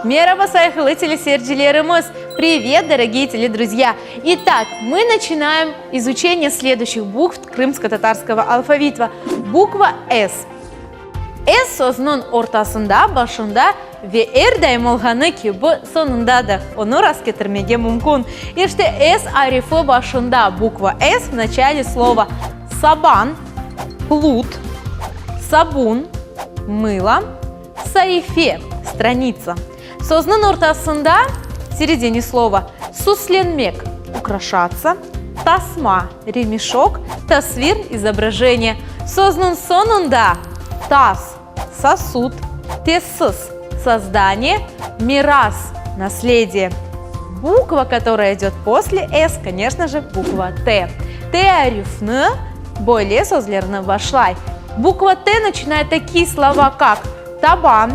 Meraba, sayğılı teleseyircilerimiz! Привет, дорогие теледрузья! Итак, мы начинаем изучение следующих букв крымско-татарского алфавита. Буква «С». S sözüniñ ortasında, başında ve er daim olğanı kibi soñunda da onı rastketirmege mümkün. İşte, S arifi başında, bukva S в начале слова, saban, plut, sabun, mılo, saife, stranitsa. Sözniñ ortasında, в середине слова, süslenmek, ukraşatsa, tasma, remeşok, tasvir, izobражение. Sözniñ soñunda, tas, sosud, tesis, sozdanie, miras, naslediye. Bukva, kotoraya idöt posle S, koneçno je, bukva T. T arifni böyle sözlerni başlay. Bukva T načinayet takiye slova, kak, Taban,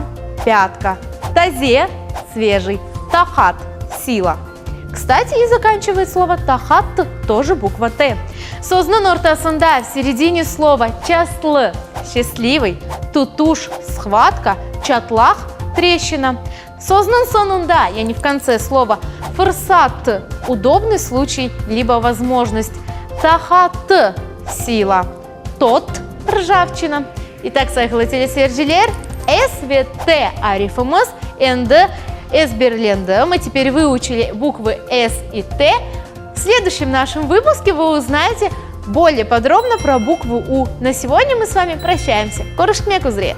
pâtka, taze, svejıy, taqat, sila. Kstati, i zakançivayet slovo taqat тоже bukva T. Sözniñ ortasında, v seredine slova, çastlı, sçastlivıy, tutuş, sxvatka, çatlaq, treşçina. Sözniñ soñunda, yani v kontse slova, fırsat, udobnıy sluçiy libo vozmojnost, taqat, sila. Tot, rjavçina. İtak, sayğılı teleseyirciler, S ve T arifimiz endi ezberlendi. Мы теперь выучили буквы S и T. В следующем нашем выпуске вы узнаете более подробно про букву У. На сегодня мы с вами прощаемся. Körüşmek üzre!